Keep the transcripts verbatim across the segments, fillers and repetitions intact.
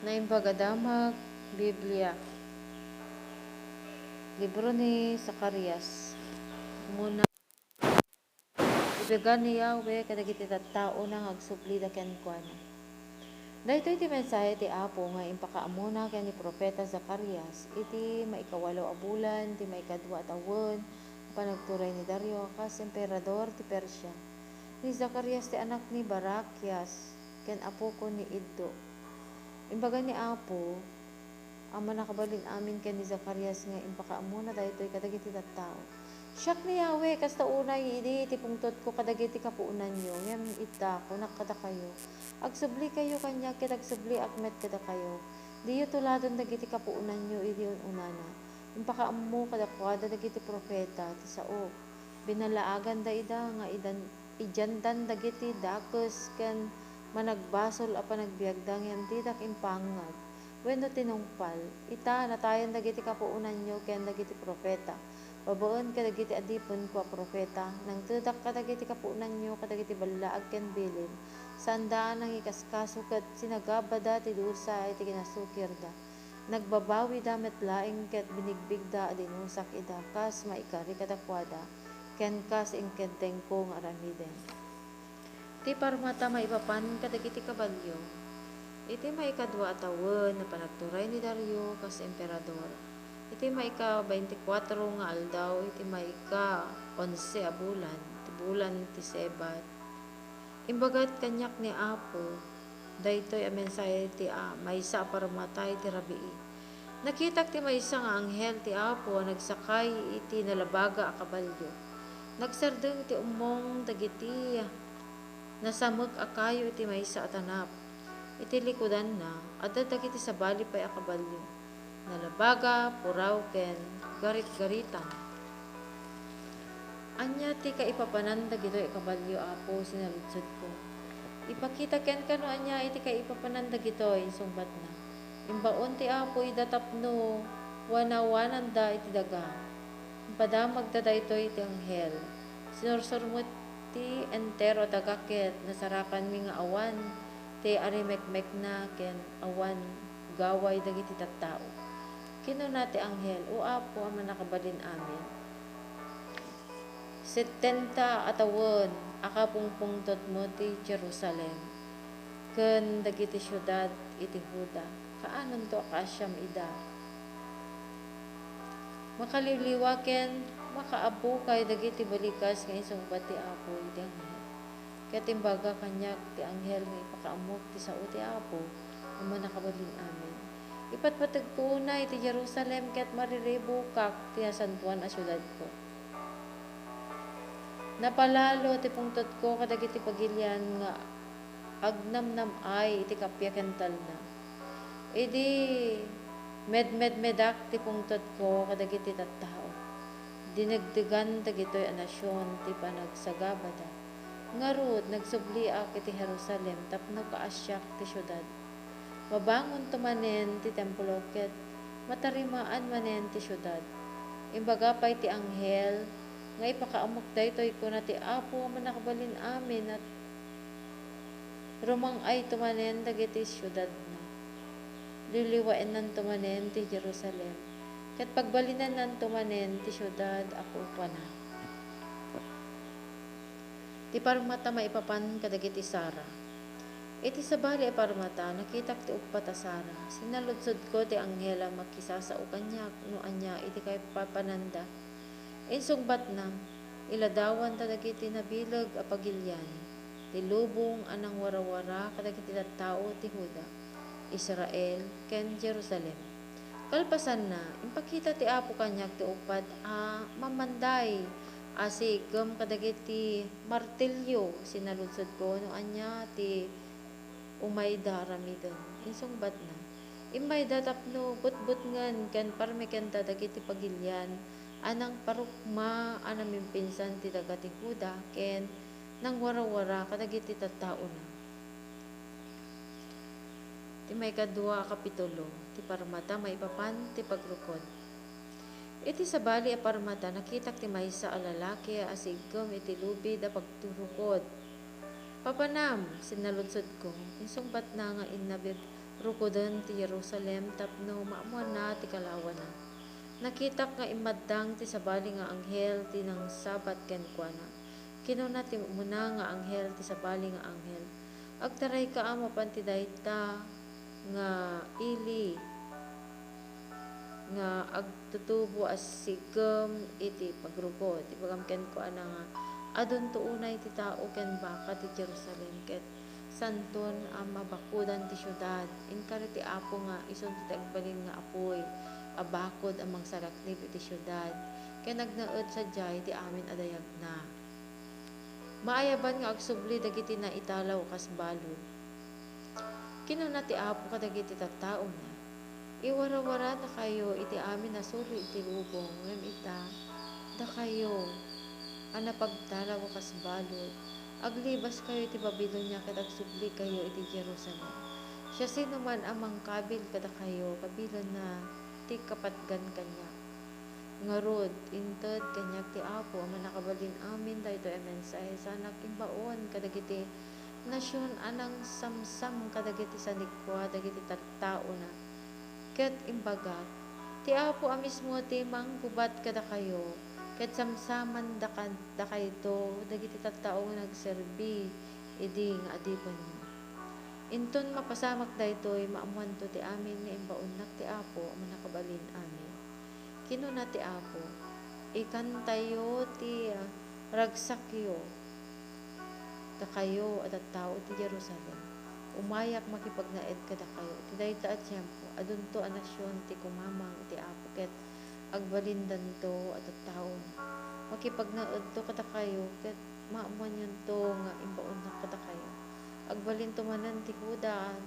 Naimbag a Damag, Biblia. Libro ni Zacarias. Umuna, ibaga ni Yahweh kadagiti tattaona nga agsublida kenkuana. Daytoy ti mensahe ti Apo nga impakaammona ken ni profeta Zacarias iti maikawalo a bulan ti maikadua a tawen a panagturay ni Dario a kas emperador ti Persia. Ni Zacarias ti anak ni Barakias ken apokon ni Iddo. Imbaga ni Apo a Mannakabalin-amin ken ni Zacarias nga impakaammona daytoy kadagiti tattao. Siak ni Yahweh, kasta unay idi ti pungtotko kadagiti kapuonanyo, ngem ita, kunak kadakayo, agsublikayo kaniak ket agsubliak met kadakayo. Diyo tuladon dagiti kapuonanyo idi un-unana. Impakaammo kadakuada dagiti profeta ti saok. Binalaaganda ida nga idan-, idiandan dagiti dakes ken managbasol a panagbiagda ngem didak impangngeg wenno tinungpal. Ita, natayan dagiti kapuonanyo ken dagiti profeta. Babaen kadagiti adipenko a profeta, nangtedak kadagiti kapuonanyo kadagiti ballaag ken bilin. Saanda a nangikaskaso ket sinagabada ti dusa iti kinasukirda. Nagbabawida met laeng ket binigbigda a dinusak ida kas maikari kadakuada ken kas inkeddengko nga aramiden. Ti parmata maipapan kadagiti kabalio. Iti maikadua a tawen a panagturay ni Dario kas emperador, iti maika-baintikuatro nga aldaw, iti maika-onse a bulan, ti bulan ti Sebat, imbagat kaniak ni Apo daytoy a mensahe ti, a, maysa a parmata iti rabii. Nakitak ti maysa nga anghel ti Apo a nagsakay iti nalabaga a kabalio. Nagsardeng iti ummong dagiti nasamek a kayo iti maysa a tanap. Iti likudanna, adda dagiti sabali pay a kabalio, nalabaga, puraw, ken garitgaritan. Ania ti kaipapanan dagitoy a kabalio, Apo? Sinaludsodko. Ipakita kenka no ania iti kaipapanan dagitoy, insungbatna. Imbaon ti Apo ida tapno wanawananda iti daga. Impadamagda daytoy ti anghel. Sinursor met ti entero a daga ket nasarakanmi nga awan ti arimekmekna ken awan gaway dagiti tattao. Kinuna ti anghel, O Apo a Mannakabalin-amin, settenta a tawen a kapungpungtotmo ti Jerusalem ken dagiti siudad iti Juda. Kaanonto a kaasiam ida? Makaliwliwa ken makaabukay dagiti balikas nga insungbat ti Apo iti anghel. Ket imbaga kaniak ti anghel nga ipakaammok ti sao ti Apo a Mannakabalin-amin. Ipatpategko unay ti Jerusalem ket mariribukak ti nasantoan a siudadko. Napalalo ti pungtotko kadagiti pagilian nga agnamnam-ay iti kappia ken talna. Idi medmedmedak ti pungtotko kadagiti tattao, dinegdegan dagitoy a nasion ti panagsagabada. Ngarud, nagsubliak iti Jerusalem tapno kaasiak ti siudad. Mabangonto manen ti templo ket matarimaan manen ti siudad. Imbaga pay ti anghel nga ipakaammok daytoy, kuna ti Apo a Mannakabalin-amin, a rumang-ayto manen dagiti siudadna. Liwliwaennanto manen ti Jerusalem, ket pagbalinennanto manen ti siudad a kukuana. Ti parmata maipapan kadagiti sara. Iti sabali a parmata, nakitak ti uppat a sara. Sinaludsodko ti anghel a makisasao kaniak no ania iti kaipapananda. Insungbatna, Iladawanta dagiti nabileg a pagilian ti lubong a nangwarawara kadagiti tattao ti Juda, Israel, ken Jerusalem. Kalpasanna, impakita ti Apo kaniak ti uppat a mammanday a siiggem kadagiti martilio. Sinaludsodko no ania ti umayda aramiden. Insungbatna, Immayda tapno butbutngen ken parmekenta dagiti pagilian a nangparukma a namimpinsan ti daga ti Juda ken nangwarawara kadagiti tattaona. Ti maikadua a kapitulo, ti parmata maipapan ti pagrukod. Iti sabali a parmata, nakitak ti maysa a lalaki a siiggem iti lubid a pagturukod. "Papanam," sinaludsodko. Insungbatna nga innabiag-, rukoden ti Jerusalem tapno maammoanna ti kalawana. Nakitak nga immaddang ti sabali nga anghel ti nangsabat kenkuana. Kinuna ti umuna nga anghel ti sabali nga anghel, "Agtarayka a mapan ti dayta nga ili nga agtutubo a sigem iti pagrukod. Ibagam kenkuana nga adunto unay ti tao ken baka ti Jerusalem, ket santon a mabakudan ti siudad. Inkari ti Apo nga isunto ti agbalin nga apuy a bakod a mangsaraknib iti siudad, ken agnaed sadiay ti amin a dayagna. Maayaban nga agsubli dagiti naitalaw kas balud." Kinuna ti Apo kadagiti tattaona, "Iwarawaradakayo iti amin a suli iti lubong, ngem ita, dakayo a napagtalaw kas balud, aglibaskayo iti Babilonia ket agsublikayo iti Jerusalem. Siasinoman a mangkabil kadakayo, kabilanna ti kapatgan kaniak." Ngarud, inted kaniak ti Apo a Mannakabalin-amin daytoy a mensahe, sanak imbaon kadagiti nasion a nangsamsam kadagiti sanikua dagiti tattaona. Ket imbagak, ti Apo a mismo ti manggubat kadakayo, ket samsaman daka-, dakayto dagiti tattao nga nagserbi idi nga adipenyo. Inton mapasamak daytoy, maammoanto ti amin nga imbaonnak ti Apo a Mannakabalin-amin. Kinuna ti Apo, "Ikantayo ti, ah, ragsakyo, dakayo a tattao ti Jerusalem. Umayak makipagnaed kadakayo. Iti dayta a tiempo, adunto a nasion ti kumamang iti Apo ket agbalindanto a tattaona. Makipagnaedto kadakayo ket maammoanyonto nga imbaonnak kadakayo. Agbalinto manen ti Juda a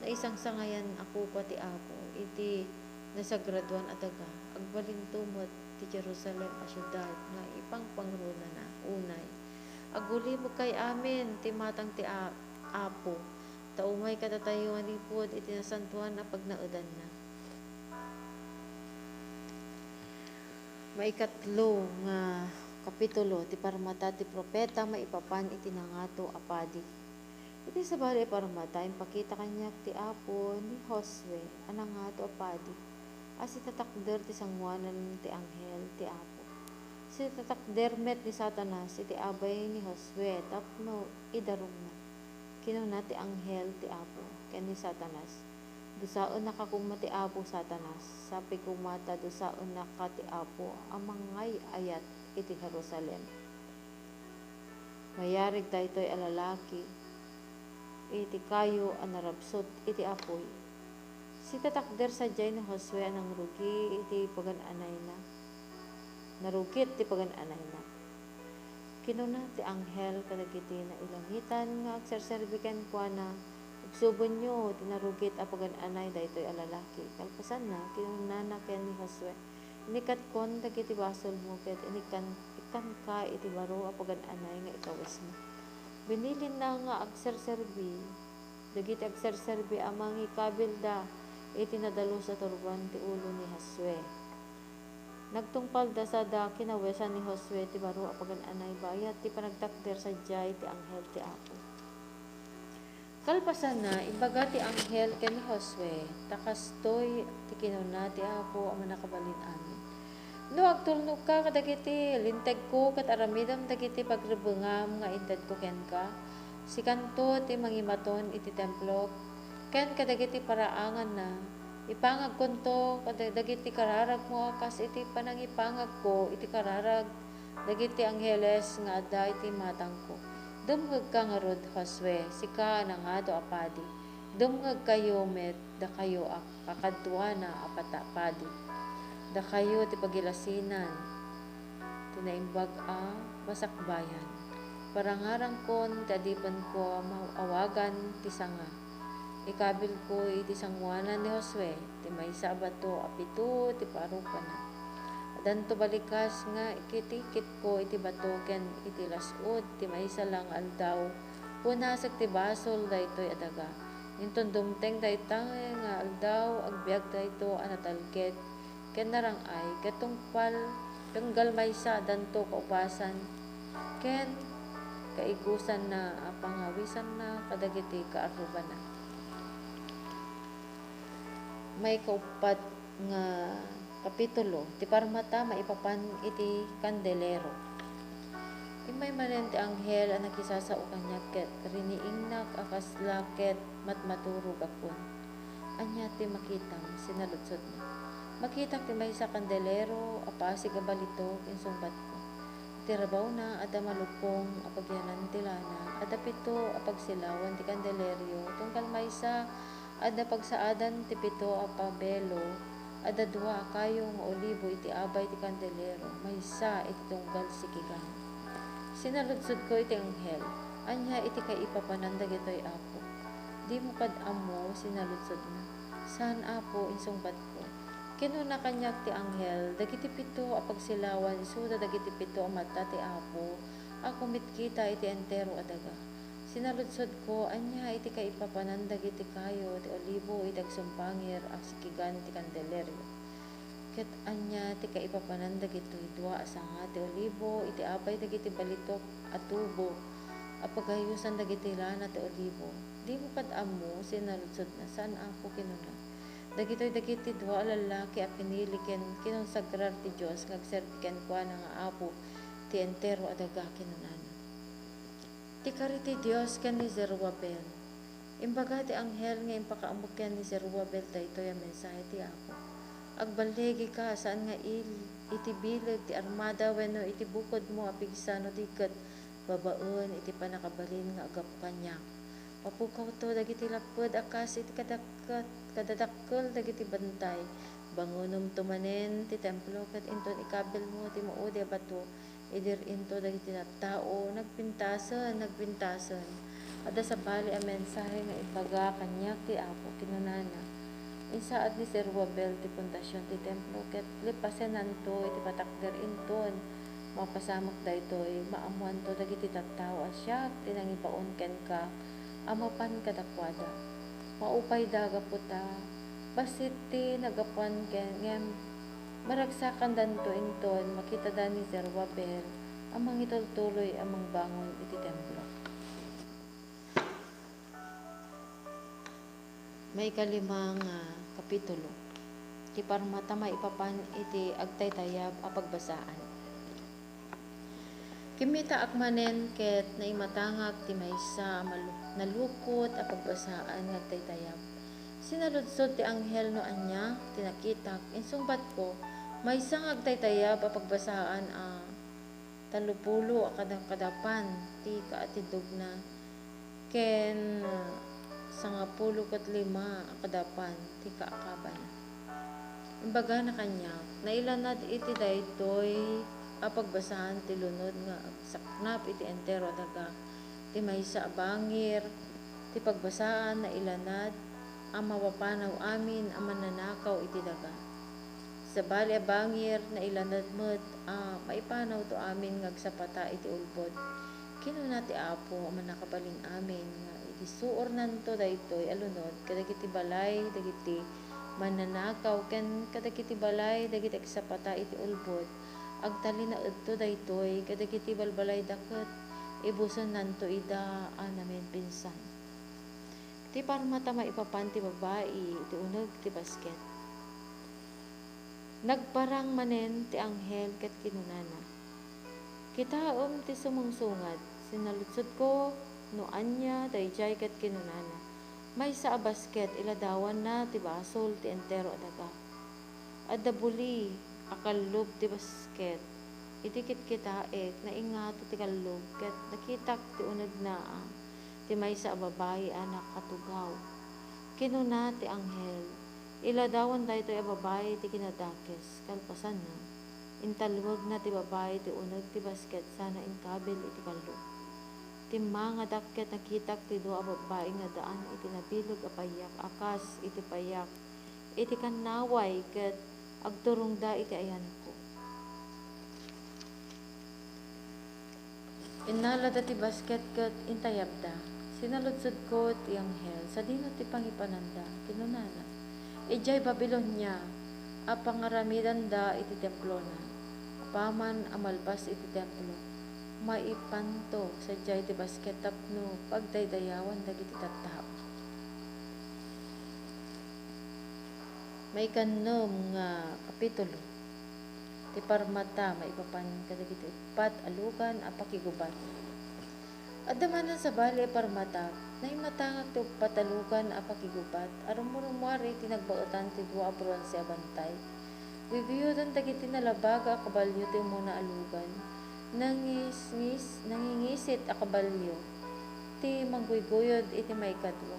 naisangsangayan a kukua ti Apo iti nasagradoan a daga. Agbalinto met ti Jerusalem a siudad nga ipangpangronana unay. Agulibekkayo amin ti matang ti A-, Apo, ta umay kadatayo manipud iti nasantoan a pagnaedanna." Maikatlo nga kapitulo ti parmata ti profeta maipapan iti nangato a padi. Iti sabali a parmata, impakita kaniak ti Apo ni Josue a nangato a padi a sitatakder ti sangoanan ti anghel ti Apo. Sitatakder met ni Satanas iti abay ni Josue tapno idarumna. Kinuna ti anghel ti Apo ken ni Satanas, "Dusaennaka koma ti Apo, Satanas, sapay koma ta dusaennaka ti Apo a mangay-ayat iti Jerusalem. Mayarig daytoy a lalaki iti kayo a narabsut iti apuy." Sitatakder sadiay ni Josue a nangrugi iti pagan-anayna. Narugit ti pagan-anayna. Kinuna ti anghel kadagiti nailangitan nga agserserbi kenkuana, "Ubsobenyo ti narugit a pagan-anay daytoy a lalaki." Kalpasanna, kinunana ken ni Josue, "Inikkatkon dagiti basolmo ket inikkan-, ikkanka iti baro a pagan-anay nga ikawesmo." Binilinna nga agserserbi dagiti agserserbi a mangikabilda iti nadalus a turban ti ulo ni Josue. Nagtungpalda sada kinawesan ni Josue ti baro a pagan-anay bayat ti panagtakder sadiay ti anghel ti Apo. Kalpasanna, imbaga ti anghel ken ni Josue, ta kastoy ti kinuna ti Apo a Mannakabalin-amin, "No agtulnogka kadagiti lintegko ket aramidem dagiti pagrebbengam nga intedko kenka, sikanto ti mangimaton iti templok ken kadagiti paraanganna. Ipangagkonto kada-, dagiti kararagmo a kas iti panangipangagko iti kararag dagiti angheles nga adda iti matangko." Dumngegka ngarud, Josue, sika a nangato a padi. Dumngegkayo met, dakayo a kakaduana a pata-, padi. Dakayo ti pagilasinan ti naimbag a masakbayan. Parangarangkon ti adipenko a maawagan ti sanga. Ikabilko iti sangoanan ni Josue ti maysa a bato a pito ti parukana. Addanto balikas nga ikitikitko iti bato ken iti las-ud ti maysa la nga aldaw, punasek ti basol daytoy a daga. Inton dumteng dayta nga aldaw, agbiag dayto a natalged ken narang-ay, ket tungpal, tunggal maysa, addanto kaubasan ken kaigusanna a pangawisanna kadagiti kaarrubana. Maikauppat nga kapitulo, ti parmata maipapan iti kandelero. Immay manen ti anghel a nakisasao kaniak ket riniingnak a kasla ket matmaturog a kun, "Ania ti makitam?" Sinaludsodna. "Makitak ti maysa a kandelero a pasig a balitok," insungbatko. Iti rabawna, adda malukong a pagyanan ti lana, adda pito a pagsilawan ti kandeleryo, tunggal maysa, adda pagsaadan ti pito a pabelo, adda dua a kayo nga olibo iti abay ti kandelero, maysa iti tunggal sikigan. Sinaludsodko iti anghel, "Ania iti kaipapanan dagitoy, Apo?" "Dimo kad ammo?" sinaludsodna. "Saan, Apo," insungbatko. Kinuna kaniak ti anghel, "Dagiti pito a pagsilawan isuda dagiti pito a mata ti Apo a kumitkita iti entero a daga." Sinaludsodko, "Ania iti kaipapanan dagiti kayo ti olibo iti agsumpangir a sikigan ti kandeleryo? Ket ania ti kaipapanan dagitoy dua a sanga ti olibo iti abay dagiti balitok a tubo a pagayosan dagiti lana ti olibo? Dimo kad ammo?" sinaludsodna. "Saan, Apo," kinuna. "Dagitoy dagiti dua a lallaki a pinili ken kinonsagrar ti Dios nga agserbi kenkuana nga Apo ti entero a daga," kinunana. Ti kari ti Dios ken ni Zerubbabel. Imbaga ti anghel nga impakaammo ken ni Zerubbabel daytoy a mensahe ti Apo, "Agballigika, saan nga il-, iti bileg ti armada wenno iti bukodmo a pigsa no di ket babaen iti pannakabalin nga aggapu kaniak. Papukawto dagiti lapped a kas iti kadakket, kadadakkel dagiti bantay. Bangonomto manen ti templo ket inton ikabilmo ti maudi a bato, idir-into dagiti tattao, nagpintasen, nagpintasen." Adda sabali a mensahe nga ibaga kaniak ti Apo. Kinunana, "Insaad ni Zerubbabel ti pundasion ti templo, ket lepasenanto iti patakder inton mapasamak daytoy, maammoanto dagiti tattao a siak ti nangibaon kenka a mapan kadakuada. Maupayda gapu ta bassit ti naggapuan ken, ngem maragsakandanto inton makitada ni Zerubbabel a mangitultuloy a mangbangon iti templo." Maikalima nga kapitulo. Ti parmata maipapan iti agtaydayab a pagbasaan. Kimmitaak manen ket naimatangak ti maysa a malu-, nalukot a pagbasaan nga agtaydayab. Sinaludsod ti anghel no ania ti nakitak. Insungbatko, "Maysa nga agtaydayab a pagbasaan a tallopulo a kada-, kadapan ti kaatidogna, ken, ah, sangapulo ket lima a kadapan ti kaakabana." Imbagana kaniak, "Nailanad iti daytoy a pagbasaan ti lunod nga agsaknap iti entero a daga. Ti maysa a bangir ti pagbasaan nailanad a mapapanaw amin a mannanakaw iti daga. Sabali a bangir nailanad met a maipanawto amin nga agsapata iti ulbod." Kinuna ti Apo a Mannakabalin-amin nga, "Isuurnanto daytoy a lunod kadagiti balay dagiti mannanakaw ken kadagiti balay dagiti agsapata iti ulbod. Agtalinaedto daytoy kadagiti balbalayda ket ibusennanto ida a naminpinsan." Ti parmata maipapan ti babai iti uneg ti basket. Nagparang manen ti anghel ket kinunana, "Kitaem ti sumungsungad." Sinaludsodko no ania daydiay ket kinunana, "Maysa a basket, iladawanna ti basol ti entero a daga. Adda buli a kallub ti basket." Idi kitkitaek, naingato ti kallub ket nakitak ti unegna a ti maysa a babai a nakatugaw. Kinuna ti anghel, "Iladawan daytoy a babai ti kinadakes." Kalpasanna, intalwegna ti babai ti uneg ti basket sana inkabil iti kallub. Timmangadak ket nakitak ti dua a babbai nga addaan iti nabileg a payak a kas iti payak iti kannaway ket agturongda iti ayanko. Innalada ti basket ket intayabda. Sinaludsodko ti anghel, "Sadino ti pangipananda?" Kinunana, "Idiay Babilonia a pangaramidanda iti templona. Apaman a malpas iti templo, maipanto sadiay ti basket tapno pagdaydayawan dagiti tattao." Maikannem nga kapitulo. Ti parmata maipapan kadagiti uppat a lugan a pakigubat. Adda manen sabali a parmata, naimatangak ti uppat a lugan a pakigubat a rumurumuar iti nagbaetan ti dua a bronse a bantay. Guyguyodon dagiti nalabaga a kabalio ti umuna a lugan. Nangis-, ngis-, nangingisit a kabalio ti mangguyguyod iti maikadua.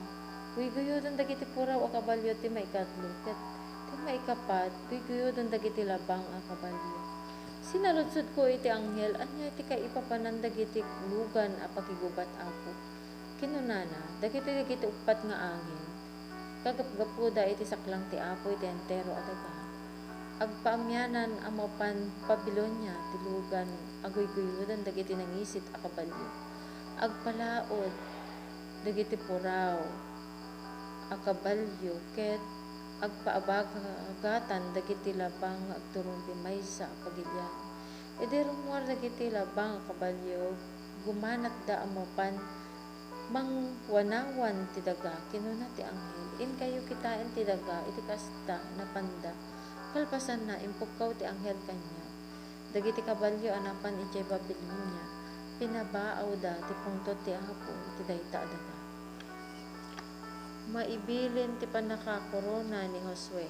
Guyguyodon dagiti puraw a kabalio ti maikatlo, ket ti maikapat, guyguyodon dagiti labang a kabalio. Sinaludsodko iti anghel, "Ania ti kaipapanan dagiti lugan a pakigubat, Apo?" Kinunana, "Dagitoy dagiti uppat nga anghel, kagapgapuda iti saklang ti Apo iti entero a daga. Agpaamianan a mapan Babilonia ti lugan a guyguyodon dagiti nangisit a kabalio. Agpalaod dagiti puraw a kabalio ket agpaabagatan dagiti labang nga agturong ti maysa a pagilian. Idi rummuar dagiti labang a kabalio, gumanatda a mapan mangwanawan ti daga." Kinuna ti anghel, "Inkayo kitaen ti daga iti kasta, napanda." Kalpasanna, impukkaw ti anghel kaniak. Dagiti kabalio a napan idiay Babilonia, pinabaawda ti pungtot ti Apo iti dayta a daga. Maibilin ti pannakakorona ni Josue.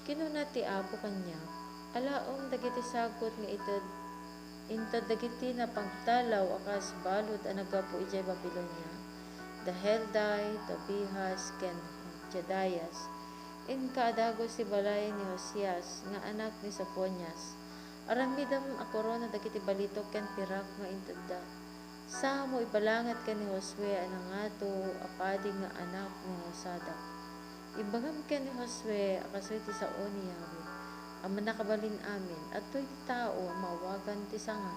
Kinuna ti Apo kaniak, "Alaem dagiti sagut nga ited, inted dagiti napagtalaw a kas balud a naggapu idiay Babilonia, da Heldai, Tobias, ken Jedaias. Inka a dagus ti balay ni Josias nga anak ni Sofonias. Aramidem a korona dagiti balitok ken pirak nga intedda. Saanmo ibalanget ken ni Josue a nangato a padi nga anak ni Josadak. Ibagam ken ni Josue a kastoy ti sao ni Yahweh a Mannakabalin-amin, adtoy ti tao a maawagan ti sanga.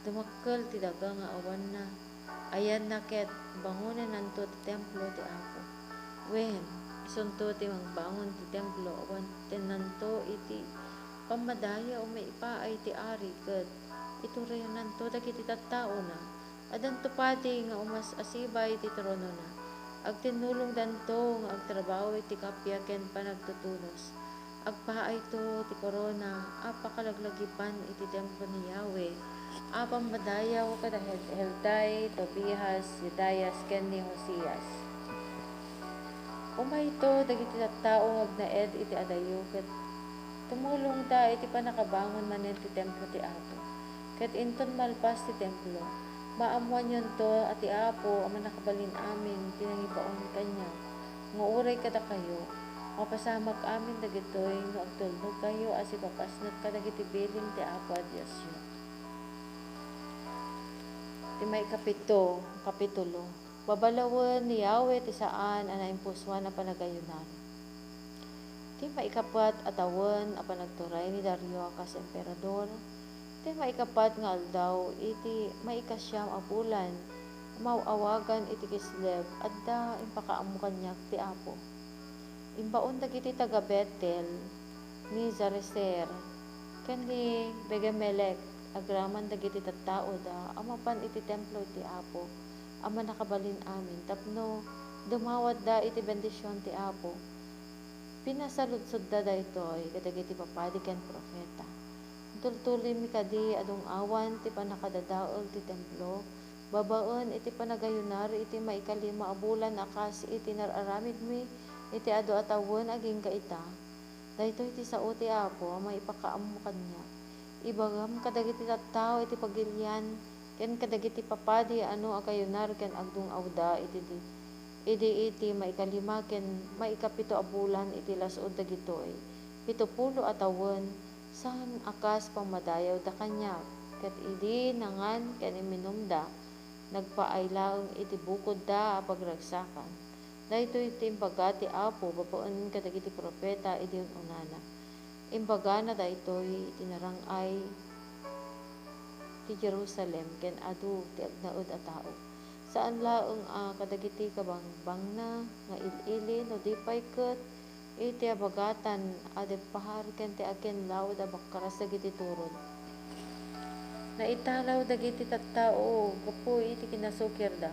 Dumakkel ti daga nga awanna. Ayanna ket bangonennanto ti templo ti Apo. Wen, isunto ti mangbangon ti templo awan tennanto iti pammadayaw maipaay ti ari ket iturayannanto dagiti tattaona. Addanto padi nga umas-asibay ti tronona. Agtinnulongdanto nga agtrabaho iti kappia ken panagtutunos. Agpaayto ti korona a pakalaglagipan iti templo ni Yahweh a pammadayaw kada Hel-, Heldai, Tobias, Jedaias, ken ni Josias." Umayto dagiti tattao nga agnaed iti adayo ket tumulongda iti pannakabangon manen ti templo ti Apo. Ket inton malpas ti templo, maammoanyonto a ti Apo a Mannakabalin-amin ti nangibaon kaniak nga uray kadakayo, mapasamak amin dagitoy no agtulnogkayo a sipapasnek kadagiti bilin ti Apo a Diosyo. Ti maikapito, kapitulo. Babalawen ni Yahweh ti saan a naimpusoan a panagayunar. Ti maikapat a tawen a panagturay ni Dario a kas emperador, ti maikapat nga aldaw iti maikasiam a bulan a maaw-awagan iti Kislev, adda impakaammo kaniak ti Apo. Imbaon dagiti taga-Betel ni Zareser ken ni Begemelec agraman dagiti tattaoda a mapan iti templo ti Apo a Mannakabalin-amin tapno dumawatda iti bendision ti Apo. Pinasaludsodda daytoy kadagiti papadi ken profeta. Tultuloymi kadi a dung-awan ti pannakadadael ti templo babaen iti panagayunar iti maikalima a bulan a kas iti nar-aramidmi iti adu a tawen agingga ita. Daytoy ti sao ti Apo a maipakaammo kaniak. Ibagam kadagiti tattao iti pagilian ken kadagiti papadi a no agayunar ken agdung-awda iti di-, idi iti maikalima ken maikapito a bulan iti las-ud dagitoy pito pulo a tawen, saan a kas pammadayawda kaniak, ket idi nangan ken imminumda, nagpaay laeng iti bukodda a pagragsakan. Daytoy ti imbaga ti Apo babaen kadagiti profeta idi un-unana. Imbagana daytoy iti narang-ay ti Jerusalem ken adu ti agnaed a tao. Saan laeng a kadagiti kabangbangna nga il-ili, no di pay ket iti abagatan a deppar ken ti aginlawd a bakras dagiti turod. Naitalaw dagiti tattao gapu iti kinasukirda.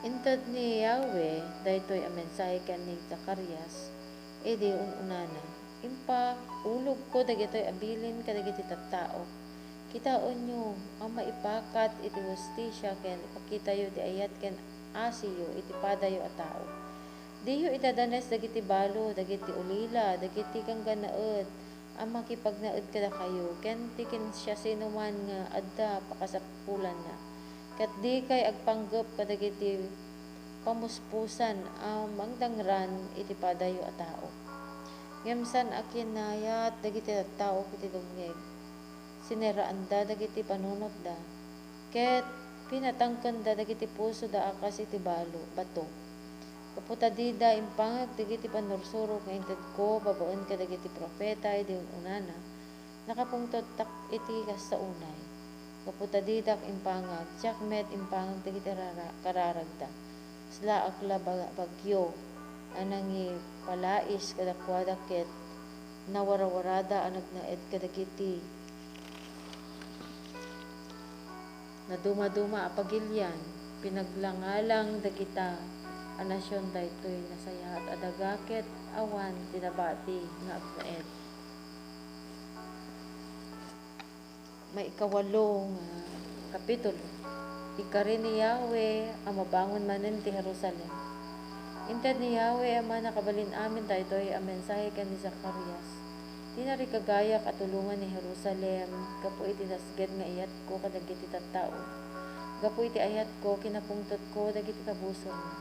Inted ni Yahweh daytoy a mensahe ken ni Zacarias idi un-unana, "Impaulogko dagitoy a bilin kadagiti tattaok. Kitaenyo a maipakat iti hustisia ken ipakitayo ti ayat ken asiyo iti padayo a tao. Diyo idadanes dagiti balo, dagiti ulila, dagiti ganggannaet a makipagnaed kadakayo, ken ti kinsiasinoman nga adda pakasapulanna. Ket dikay agpanggep kadagiti pamuspusan a mangdangran iti padayo a tao." Ngem saan a kinayat dagiti tattao iti dumngeg. Sineraanda dagiti panunotda, ket pinatangkenda dagiti pusoda a kas iti balo, bato. Gapu ta dida impangag dagiti pannursurok nga intedko babaen kadagiti profeta idi un-unana, nakapungtottak iti kasta unay. Gapu ta didak impangag, siak met impangag dagiti rara-, kararagda. Silaak la ba-, bagyo a nangipalais kadakuada ket nawarawarada a nagnaed kadagiti nadumaduma a pagilian. Pinaglangalang dagita a nasion daytoy nasayaat a daga ket awan ti nabati nga agnaed. Maikawalo nga kapitulo. Ikari ni Yahweh a mabangon manen ti Jerusalem. Inted ni Yahweh a Mannakabalin-amin daytoy a mensahe ken ni Zacarias. Tinarigagayak a tulongan ni Jerusalem gapu iti nasged nga iyatko kadagiti tattao. Gapu iti ayatko, kinapungtotko dagiti kabusorna.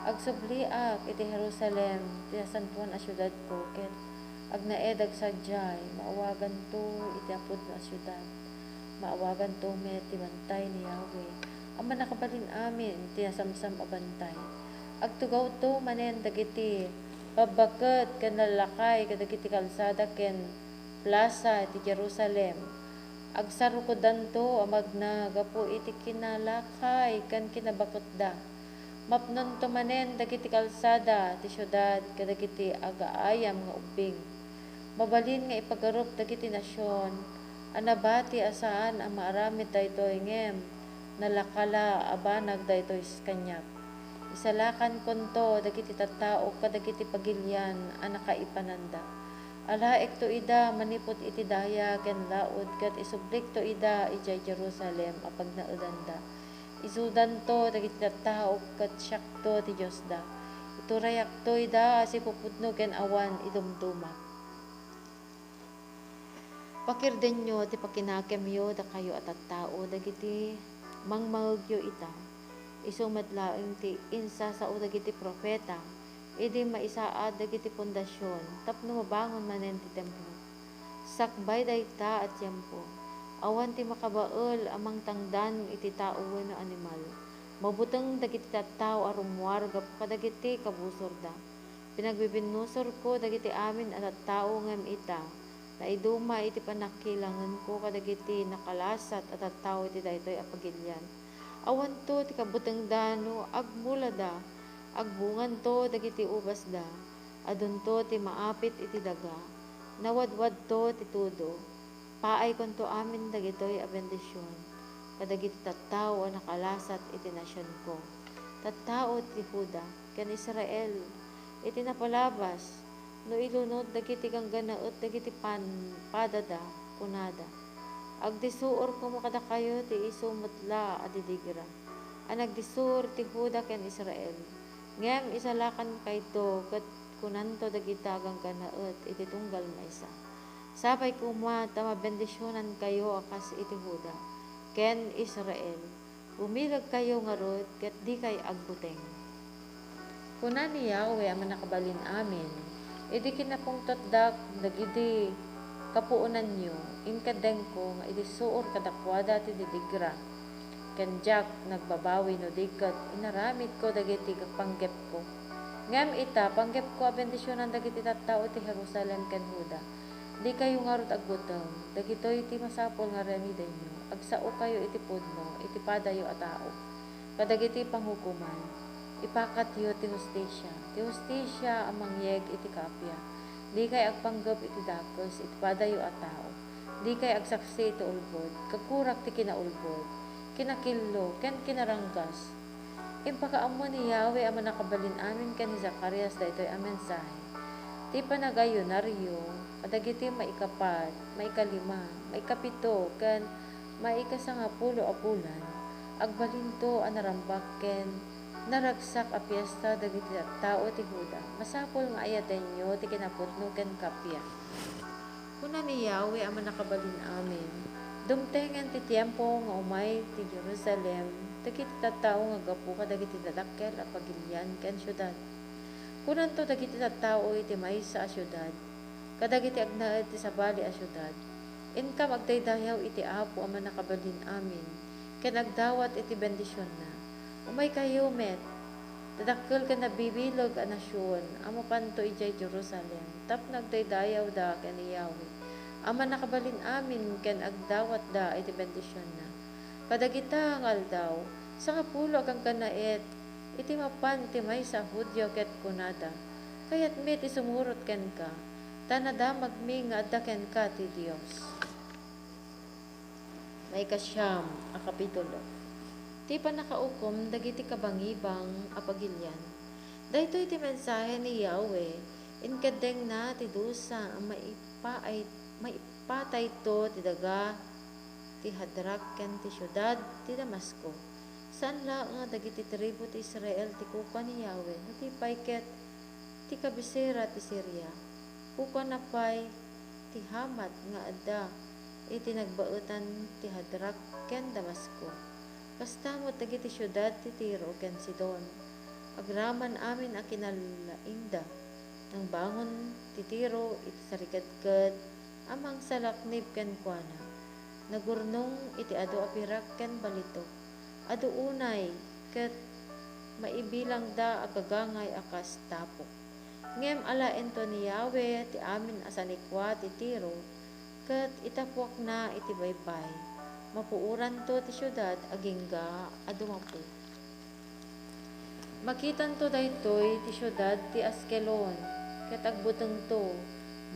Agsubliak iti Jerusalem, ti nasantoan a siudadko, ket agnaedak sadiay, maawaganto iti apudno a siudad. Maawaganto met ti bantay ni Yahweh a Mannakabalin-amin, ti nasamsam a bantay. Agtugawto manen dagiti babbaket ken lallakay kadagiti kalsada ken plasa ti Jerusalem. Agsarukodanto a magna gapu iti kinalakay ken kinabaketda. Mapnonto manen dagiti kalsada ti siudad kadagiti agaayam nga ubbing. Mabalin nga ipagarup dagiti nasion a nabati a saan a maaramid daytoy ngem nalaka la a banag daytoy kaniak. Isalakankonto dagiti tattaok kadagiti pagilian a nakaipananda. Alaekto ida manipud iti daya ken laud ket isublikto ida idiay Jerusalem a pagnaedanda. Isudanto dagiti tattao ket siakto ti Diosda. Iturayakto ida a sipupudno ken awan idumdumak. Pakirdenyo ti pakinakemyo, dakayo a tattao, dagiti mangmaegyo ita. Isu met laeng ti insasao dagiti profeta idi maisaad dagiti pundasion tapno mabangon manen ti templo. Sakbay dayta a tiempo, awan ti makabael a mangtangdan iti tao wenno animal. Mabuteng dagiti tattao a rummuar gapu kadagiti kabusorda. Pinagbibinnusorko dagiti amin a tattao ngem ita, naiduma iti pannakilangenko kadagiti nakalasat a tattao iti daytoy a pagilian. Awanto ti kabutengda no agmulada, agbunganto dagiti ubasda, adunto ti maapit iti daga, nawadwadto ti tudo. Paaykonto amin dagitoy a bendision kadagiti tattao a nakalasat iti nasionko, tattao ti Juda ken Israel. Iti napalabas, no ilunod dagiti ganggannaet dagiti pan-, padada, kunada, "Agdisuor komo kadakayo ti isu met la a didigra a nagdisuor ti Juda ken Israel." Ngem isalakankayto ket kunanto dagita a ganggannaet iti tunggal maysa, "Sapay koma ta mabendisionankayo a kas iti Juda ken Israel. Bumilegkayo ngarud ket dikay agbuteng." Kuna ni Yahweh a Mannakabalin-amin, idi kinapungtotdak dagidi kapuonanyo, inkeddengko nga idisuor kadakuada ti didigra, ken diak nagbabawi no di ket inaramidko dagiti panggepko. Ngem ita, panggepko a bendisionan dagiti tattao ti Jerusalem ken Juda. Dikayo ngarud agbuteng. Dagitoy ti masapul nga aramidenyo: agsaokayo iti pudno iti padayo a tao kadagiti panghugoman. Ipakatyo ti hustisia, ti hustisia a mangyeg iti kappia. Dikay agpanggep iti dakes iti padayo a tao. Dikay agsaksi iti ulbod. Kagurak ti kinaulbod, kinakillo, ken kinaranggas. Impakaammo ni Yahweh a Mannakabalin-amin ken ni Zacarias daytoy a mensahe. Ti panagayunaryo kadagiti maikapat, maikalima, maikapito, ken maikasangapulo a bulan, agbalinto a narambak ken naragsak a fiesta dagiti tattao ti Juda. Masapul nga ayatenyo ti kinapudno ken kappia. Kuna ni Yahweh a Mannakabalin-amin, dumtengen ti tiempo nga umay ti Jerusalem dagiti tattao nga aggapu kadagiti dadakkel a pagilian ken siudad. Kunanto dagiti tattao iti maysa a siudad kadagiti agnaed ti sabali a siudad, "Inkam agdaydayaw iti Apo a Mannakabalin-amin ken agdawat iti bendisionna. Umaykayo met, ta dakkel ken nabibileg a nasion a mapanto idiay Jerusalem tapno agdaydayawda ken ni Yahweh a Mannakabalin-amin ken agdawatda iti bendisionna." Kadagita nga aldaw, sangapulo a ganggannaet iti mapan iti maysa a Judio ket kunada, "Kayatmi ti sumurot kenka, ta nadamagmi nga adda kenka ti Dios." Maikasiam a kapitulo. Ti pannakaukom dagiti kabangibang a pagilian. Daytoy ti mensahe ni Yahweh, inkeddengna ti dusa a maipaay-, maipatayto ti daga ti Hadrak ken ti siudad ti Damasco. Saan laeng dagiti tribu ti Israel ti kukua ni Yahweh, no di pay ket ti kabisera ti Siria. Kukuana pay ti Hamat nga adda iti nagbaetan ti Hadrak ken Damasco. Kasta met dagiti siudad ti Tiro ken Sidon. Agraman amin a kinalaingda. Nangbangon ti Tiro iti sarikadkad a mangsalaknib kenkuana. Nagurnong iti adu a pirak ken balitok. Adu unay ket maibilangda a gagangay a kas tapok. Ngem alaento ni Yahweh ti amin a sanikua ti Tiro, ket itapuakna iti baybay. Mapuoranto ti siudad agingga a dumapu. Makitanto daytoy ti siudad ti Askelon, ket agbutengto.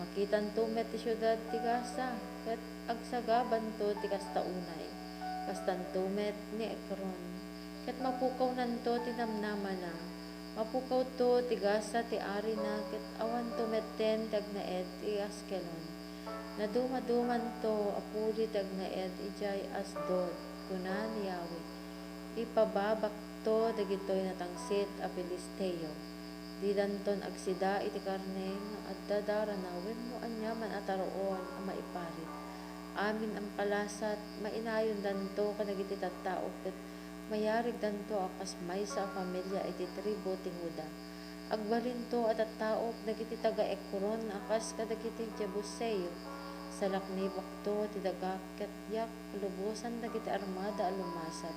Makitanto met ti siudad ti Gaza, ket agsagabanto ti kasta unay. Kastanto met ni Ekron, ket mapukawnanto ti namnamana. Mapukawto ti Gaza ti arina, ket awanto metten ti agnaed ti Askelon. Nadumadumanto a puli ti agnaed idiay Asdod, kuna ni Yahweh. Ipababakto dagitoy natangsit a Filisteo. Didanton agsida iti karne nga adda darana wenno aniaman a taruon a maiparit. Amin a makalasat, mainayondanto kadagiti tattao ket mayarigdanto a kas maysa a familia iti tribu ti Juda. Agbalinto a tattaok dagiti taga-Ekron a kas kadagiti Jebuseo. Salaknibakto ti daga ket diak palubosan dagiti armada a lumasat.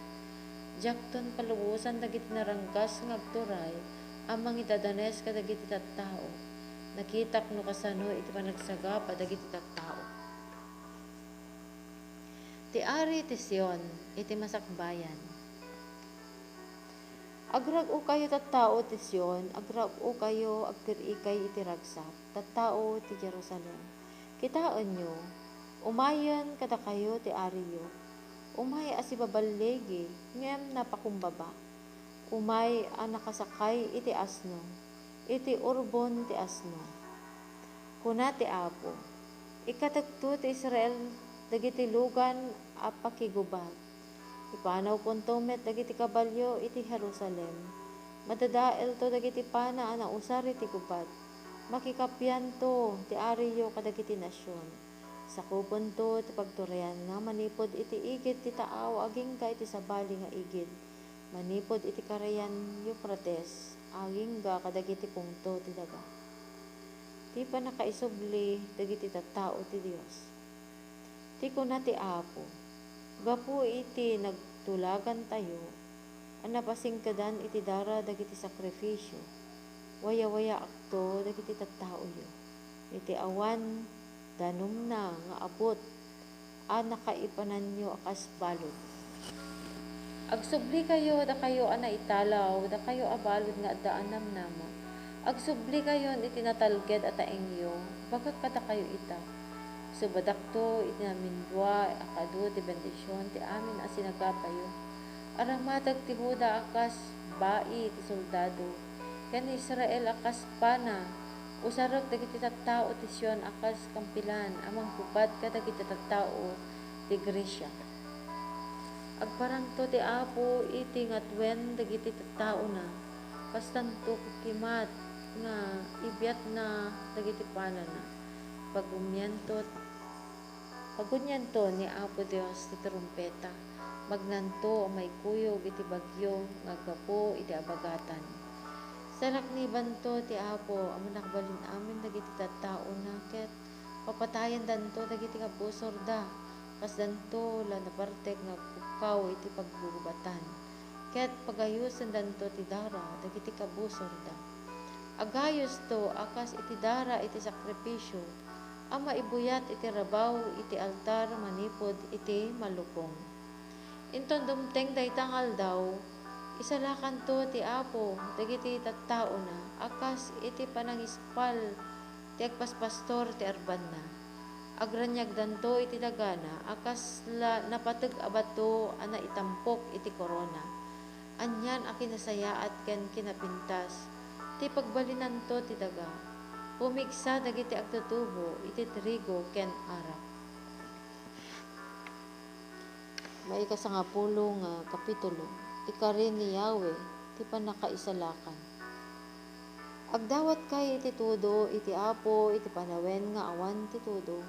Diakton palubosan dagiti naranggas nga agturay a mangidadanes kadagiti tattao. Nakitak no kasano iti panagsagaba dagiti tattao. Ti Ari ti Sion iti masakbayan. Agrag-okayo, tattao ti Sion, agrag-okayo, agpir-ikay iti ragsak, tattao ti Jerusalem. Kitaenyo, umayen kadakayo ti ariyo. Umay a sibaballigi, ngem napakumbaba. Umay a nakasakay iti asno, iti urbon ti asno. Kuna ti Apo, "Ikatekto ti Israel dagiti lugan a pakigubat. Ipanawkonto met dagiti kabalio iti Jerusalem. Madadaelto dagiti pana a nausar iti gubat. Makikapianto ti ariyo kadagiti nasion. Sakupento ti pagturayanna manipud iti igid ti taaw agingga iti sabali nga igid, manipud iti Karayan Eufrates agingga kadagiti pungto ti daga." Ti pannakaisubli dagiti tattao ti Dios. Ti kuna ti Apo, "Gapu iti nagtulagantayo a napasingkedan iti dara dagiti sakrifisio, wayawayaakto dagiti tattaoyo, iti awan danumna nga abut a nakaipananyo a kas balud. Agsublikayo, dakayo a naitalaw, dakayo a balud nga adda a namnama. Agsublikayon iti natalged a taengyo, bagak kadakayo ita. Subadakto iti namindua a kadu ti bendision ti amin a sinagabayo. Aramateg ti Juda a kas bai ti soldado, ken ni Israel a kas pana. Usarek dagiti tattao ti Sion a kas kampilan a manggubat kadagiti tattao ti Grecia. Agparangto ti Apo iti ngatuen dagiti tattaona, kastanto kimat nga ibiatna dagiti panana. Pagunianto, pagunianto ni Apo Dios ti trumpeta, magnanto a maikuyog iti bagyo nga aggapu iti abagatan. Saraknibanto ti Apo a Mannakabalin-amin dagiti tattaona, ket papatayendanto dagiti kabusorda, kasdanto la nabartek nga agpukkaw iti paggugubatan, ket pagayosendanto ti dara dagiti kabusorda. Agayosto a kas iti dara iti sakrifisio a maibuyat iti rabaw iti altar manipud iti malukong. Inton dumteng dayta nga aldaw, isalakanto ti Apo dagiti tattaona a kas iti panangispal ti agpaspastor ti arbanna. Agraniagdanto iti dagana a kasla napateg a bato a naitampok iti korona. Anian a kinasayaat ken kinapintas ti pagbalinanto ti daga. Pumigsa dagiti agtutubo iti trigo ken arak. Maikasangapulo nga kapitulo. Ikari ni Yahweh ti pannakaisalakan. Agdawatkay iti tudo iti Apo iti panawen nga awan ti tudo.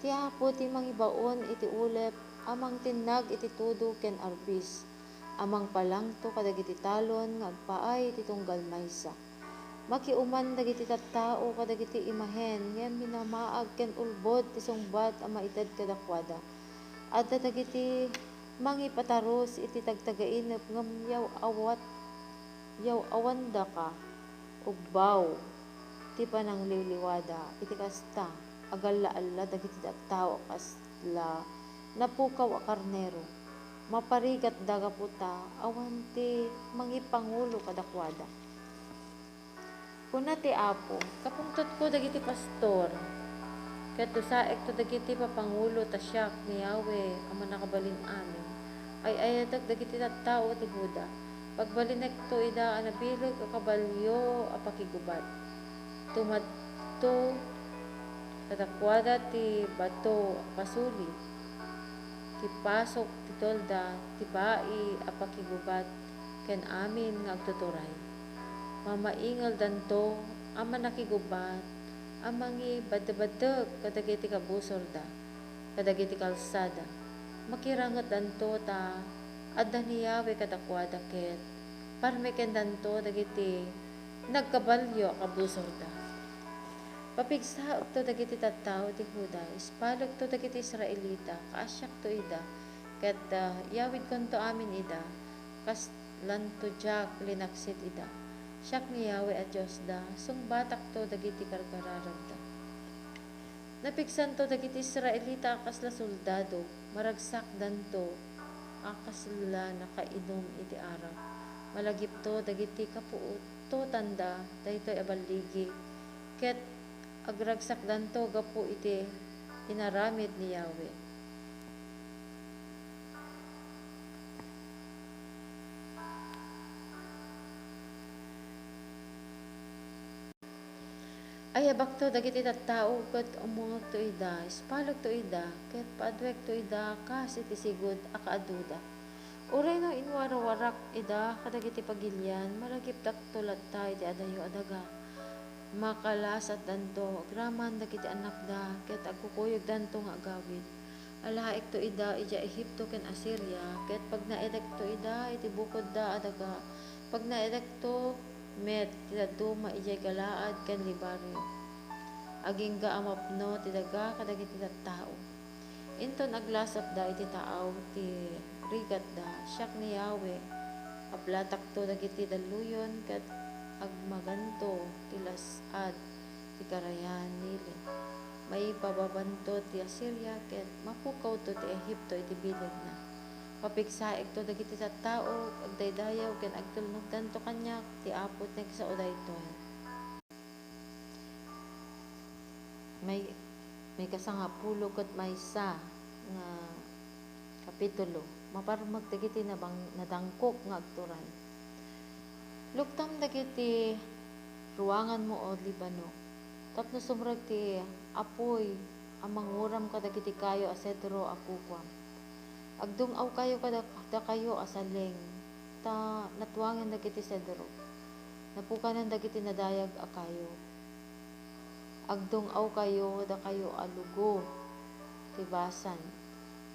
Ti Apo ti mangibaon iti ulep a mangtinnag iti tudo ken arbis, a mangpalangto kadagiti talon nga agpaay iti tunggal maysa. Makiuman dagiti tattao kadagiti imahen nga minamaag ken ulbod ti sungbat a maited kadakuada. Adda dagiti mangipatarus iti tagtagainep ngem yaw-awat, yaw-awandaka, ugbaw ti panangliwliwada. Iti kasta, agalla-alla dagiti tattao a kasla napukaw a karnero. Maparigatda gapu ta awan ti mangipangulo kadakuada. Kuna ti Apo, "Kapungtotko dagiti pastor, ket dusaekto dagiti papangulo, ta siak ni Yahweh a Mannakabalin-amin. Ay-ayatek dagiti tattao ti Juda. Pagbalinekto ida a nabileg a kabalio a pakigubat. Tumadto kadakuada ti bato a pasuli, ti pasok ti tolda, ti bai a pakigubat, ken amin nga agtuturay. Mamaingeldanto a mannakigubat a mangibaddebadek kadagiti kabusorda kadagiti kalsada. Makirangetdanto ta adda ni Yahweh kadakuada, ket parmekendanto dagiti nagkabalio a kabusorda." Papigsaekto dagiti tattao ti Juda, ispalekto dagiti Israelita, kaasiakto ida, ket, ah, yawidkonto amin ida, kaslanto diak linaksid ida. Siak ni Yahweh a Diosda, sungbatakto dagiti karkararagda. Napigsanto dagiti Israelita a kasla soldado, maragsakdanto a kasla nakainum iti arak. Malagipto dagiti kapuototanda daytoy a balligi, ket agragsakdanto gapu iti inaramid ni Yahweh. Ayabakto dagiti tattao ket ummongekto ida, ispalekto ida, ket paaduekto ida kas iti sigud a kaaduda. Uray no inwarawarak ida kadagiti pagilian, malagipdakto latta iti adayo a daga. Makalasatdanto agraman dagiti annakda, ket agkukuyogdanto nga agawid. Alaekto ida idiay Egipto ken Asiria, ket pagnaedekto ida iti bukodda a daga. Pagnaedekto met ti dadduma idiay Galaad ken Libario. Agingga a mapno ti daga kadagiti tattao. Inton aglasatda iti taaw ti rigatda, siak ni Yahweh, ablatakto dagiti dalluyon ket agmaganto ti las-ad ti karayan Nilo. Maipababanto ti Asiria ket mapukawto ti Egipto iti bilegna. Papigsaekto dagiti tattao, agdaydayaw ken agtulnogdanto kaniak, ti Apo ti nagsao daytoy. May, maikasangapulo ket maysa nga kapitulo. maparmek dagiti nabang-, nadangkok nga agturay. Luktam dagiti ruanganmo, O Libano, tapno sumrek ti apuy a manguram kadagiti kayo a sedro a kukuam. Agdung-awkayo kada-, dakayo a saleng, ta natuangen dagiti sedro. Napukanen dagiti nadayag a kayo. Agdung-awkayo dakayo a lugo ti Basan.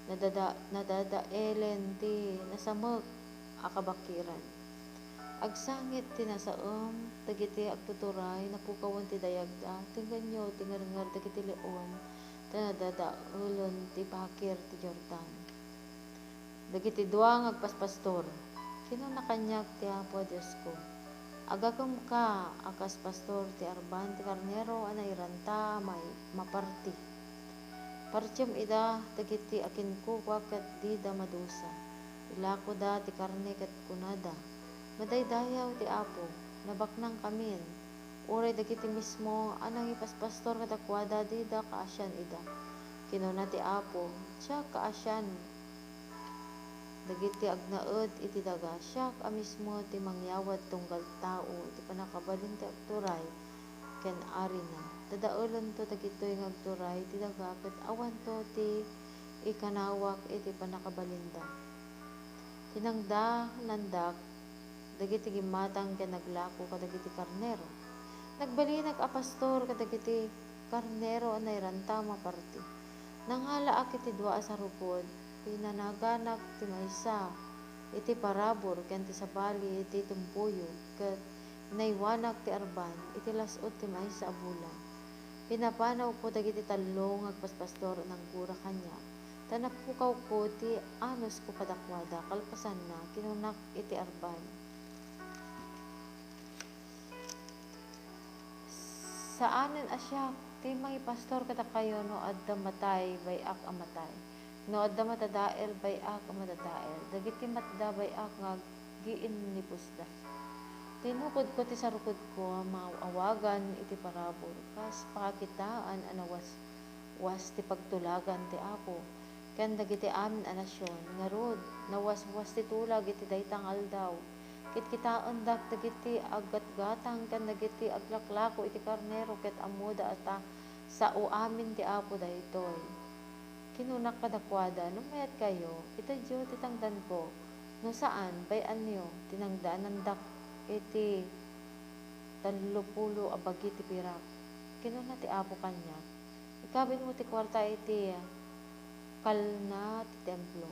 Nadada-, nadadaelen ti nasamek a kabakiran. Agsangit ti nasaem dagiti agtuturay, napukawen ti dayagda. Tenggenyo ti ngernger dagiti leon, ta nadadaelen ti bakir ti Jordan. Dagiti dua nga agpaspastor. Kinuna kaniak ti Apo a Diosko, "Agakemka a kas pastor ti arban ti karnero a nairanta a mai-, maparti. Partiem ida dagiti a kinkukua ket dida madusa. Ilakoda ti karne ket kunada, 'Madaydayaw ti Apo, nabaknangkamin.' Uray dagiti mismo a nangipaspastor kadakuada, dida kaasian ida." Kinuna ti Apo, "Diak kaasian dagiti agnaed iti daga. Siak a mismo ti mangyawad tunggal tao iti pannakabalin ti agturay ken arina. Dadaelento dagitoy nga agturay ti daga ket awanto ti ikanawak iti pannakabalinda." Tinangdanandak dagiti gimmatang ken naglako kadagiti karnero. Nagbalinak a pastor kadagiti karnero a nairanta a maparti. Nangalaak iti dua a sarukod, pinanaganak ti maysa iti parabur ken ti sabali iti timpuyog, ket inaywanak ti arban iti las-ud ti maysa a bulan. Pinapanawko dagiti tallo nga agpaspastor a nanggura kaniak, ta napukawko ti anusko kadakuada. Kalpasanna, kinunak iti arban, "Saanen a siak ti mangipastor kadakayo no adda matay, bay-ak a matay, no adda madadael, bay-ak a madadael, dagiti matda, bay-ak nga aggiinnibusda." Tinukodko ti sarukodko a maaw-awagan iti parabur, kas pakakitaan a nawaswas ti pagtulagan ti Apo ken dagiti amin a nasion. Ngarud, nawaswas ti tulag iti dayta nga aldaw. Kitkitaendak dagiti aggatgatang ken dagiti aglaklako iti karnero, ket ammoda a ta sao amin ti Apo daytoy. Kinunak kadakuada, "No mayatkayo, itedyo ti tangdanko. No saan, bay-anyo." Tinangdanandak iti tallopulo a bagi ti pirak. Kinuna ti Apo kaniak, "Ikabilmo ti kuarta iti kalna ti templo."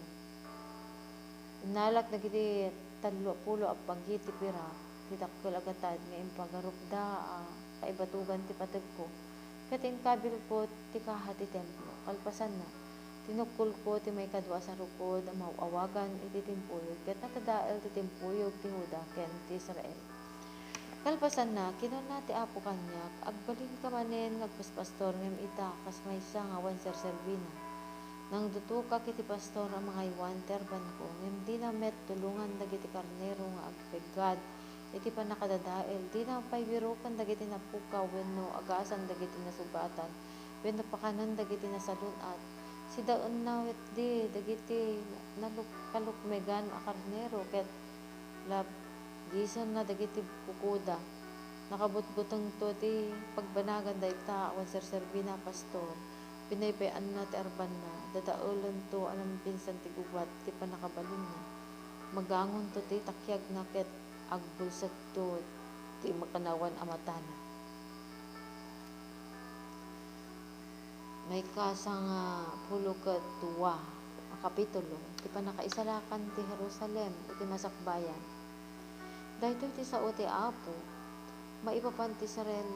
Innalak dagiti tallopulo a bagi ti pirak ti dakkel a gatad nga impagarupda a kaibatugan ti pategko, ket inkabilko ti kaha ti templo. Kalpasanna, tinukkolko ti maikadua a sarukod a maaw-awagan iti timpuyog, ket nadadael ti timpuyog ti Juda ken ti Israel. Kalpasanna, kinuna ti Apo kaniak, "Agbalinka manen nga agpaspastor, ngem ita, kas maysa nga awan serserbina. Nangdutokak iti pastor a mangaywan ti arbanko, ngem dina met tulongan dagiti karnero nga agpeggad iti pannakadadael. Dina pay biroken dagiti napukaw wenno agasan dagiti nasugatan wenno pakanen dagiti nasalun-at. Sidaenna ketdi dagiti naluk-, kalukmegan a karnero ket lab-, gisonna dagiti kukuda. Nakabutbutengto ti pagbanagan dayta awan serserbina a pastor. Pinaypay-anna ti arbanna. Dadaelento a naminsan ti gubat ti pannakabalinna. Magangonto ti takiagna ket agbulsekto ti makannawan a matana." Maikasanga pulo ket dua a kapitulo, ti pannakaisalakan ti Jerusalem iti masakbayan. Daytoy ti sao ti Apo, maipapan ti Israel,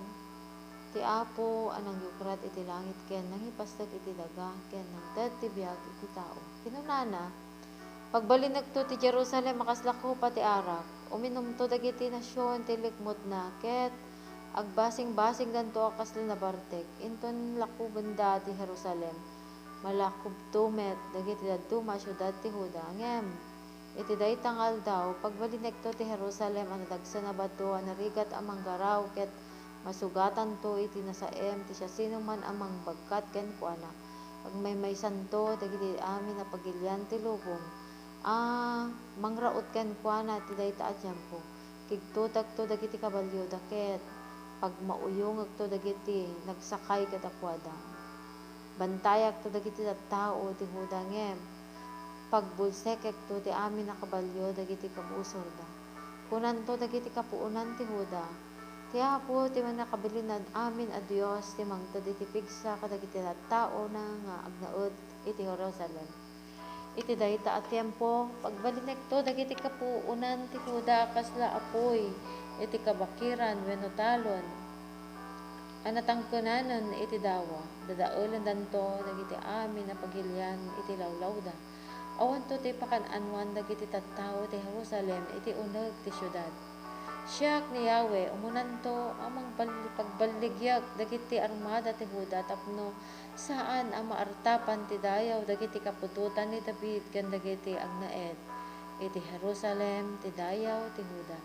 ti Apo a nangyukrat iti langit ken nangipasdek iti daga ken nangted ti biag iti tao. Kinunana, "Pagbalinekto ti Jerusalem a kasla kopa ti arak. Uminumto dagiti nasion ti likmutna, ket agbasingbasingdanto a kasla nabartek. Inton lakubenda ti Jerusalem, malakubto met dagiti dadduma a siudad ti Juda. Ngem iti dayta nga aldaw, pagbalinekto ti Jerusalem a nadagsen a bato a narigat a manggaraw, ket masugatanto iti nasaem ti siasinoman a mangbagkat kenkuana. Agmaymaysanto dagiti amin a pagilian ti lubong a mangraut kenkuana iti dayta a tiempo. Kigtutekto dagiti kabalioda ket pagmauyongekto dagiti nagsakay kadakuada. Bantayakto dagiti tattao ti Juda ngem pagbulsekekto ti amin a kabalio dagiti kabusorda. Kunanto dagiti kapuonan ti Juda, "Ti Apo ti Mannakabalindan-amin a Dios ti mangted iti pigsa kadagiti tattaona nga agnaed iti Jerusalem." Iti dayta a tiempo, pagbalinekto dagiti kapuonan ti Juda a kasla apuy iti kabakiran wenno talon a natangkenanen iti dawa. Dadaelendanto dagiti amin a pagilian iti lawlawda. Awanto ti pakan-anoan dagiti tattao ti Jerusalem iti uneg ti siudad. Siak ni Yahweh, umunanto a mangbal-, pagballigiak dagiti armada ti Juda tapno saan a maartapan ti dayaw dagiti kaputotan ni David ken dagiti agnaed iti Jerusalem ti dayaw ti Juda.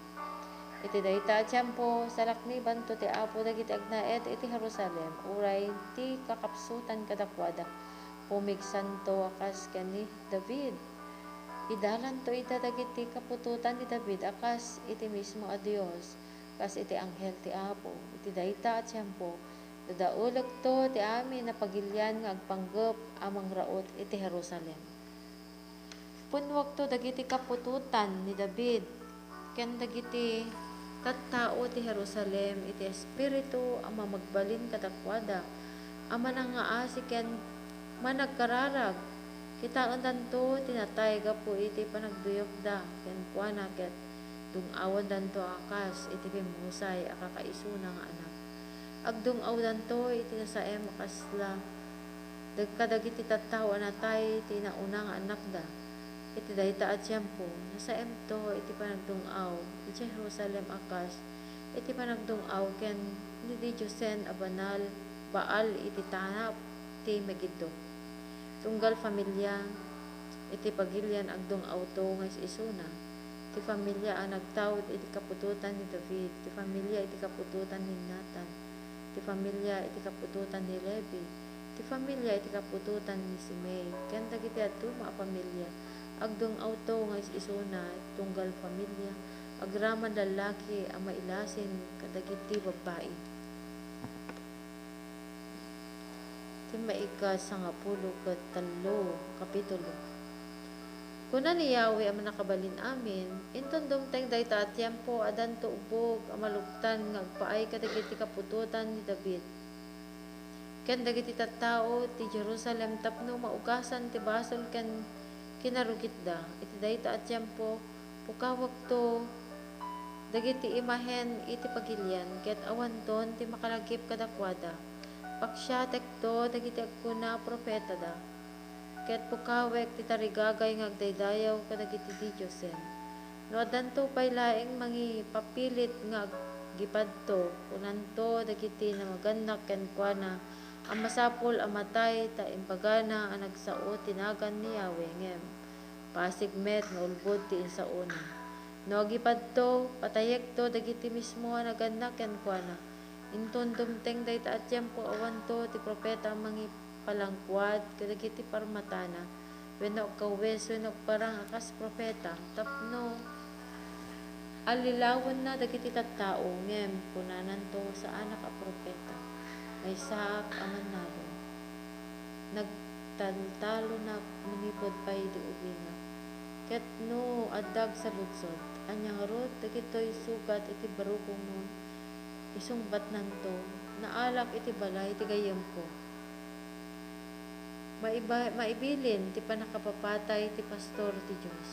Iti dayta a tiempo, salaknibanto ti Apo dagiti agnaed iti Jerusalem, uray ti kakapsutan kadakuada. Pumigsanto a kas ken ni David. Idalanto ida dagiti kaputotan ni David a kas iti mismo a Dios, kas iti anghel ti Apo. Iti dayta a tiempo, dadaelekto ti amin a pagilian nga agpanggep a mangraut iti Jerusalem. Punnuakto dagiti kaputotan ni David ken dagiti tattao ti Jerusalem iti espiritu a mamagbalin kadakuada, a manangngaasi ken managkararag. Kitaendanto ti natay gapu iti panagduyokda kenkuana ket dung-awandanto a kas iti pimmusay a kakaisuna nga anak. Agdung-awdanto iti nasaem a kasla dag-, kadagiti tattao a natay ti inauna nga annakda. Iti dayta a tiempo, nasaemto iti panagdung-aw iti Jerusalem a kas iti panagdung-aw ken ni didiosen a banal, Baal iti tanap ti Megiddo. Tunggal familia iti pagilian agdung-awto nga is-isuna. Ti familia a nagtaud iti kaputotan ni David, ti familia iti kaputotan ni Natan, ti familia iti kaputotan ni Levi, ti familia iti kaputotan ni Simei, ken dagiti dadduma a familia agdung-awto nga is-isuna, tunggal familia agraman lallaki a mailasin kadagiti babbai. Ti maika sangapulo ket tallo, kapitulo. Kuna ni Yahweh a Mannakabalin-amin, "Inton dumteng dayta a tiempo, addanto ubbog a maluktan nga agpaay kadagiti kaputotan ni David ken dagiti tattao ti Jerusalem tapno maugasan ti basol ken kinarugitda. Iti dayta a tiempo, pukawekto dagiti imahen iti pagilian, ket awanton ti makalagip kadakuada. Paksiatekto dagiti agkuna a profetada, ket pukawek ti tarigagay nga agdaydayaw kadagiti didiosen. No addanto pay laeng mangipapilit nga aggipadto, kunanto dagiti namagannak kenkuana a masapul a matay ta imbagana a nagsao ti nagan ni Yahweh, ngem pasig met nga ulbod ti insaona. No agipadto, patayekto dagiti mismo a nagannak kenkuana. Inton dumteng dayta a tiempo, awanto ti profeta a mangipalangkuad kadagiti parmatana, wenno agkawes wenno agparang a kas profeta, tapno allilawenna dagiti tattao, ngem kunananto, saanak a profeta, maysaak a mannalon. Nagtaltalonak manipud pay ti ubingak. Ket no adda agsaludsod, ania ngarud dagitoy sugat iti barukongmo? Isungbatnanto, naalak iti balay ti gayyemko. Maiba-, maibilin ti pannakapapatay ti pastor ti Dios."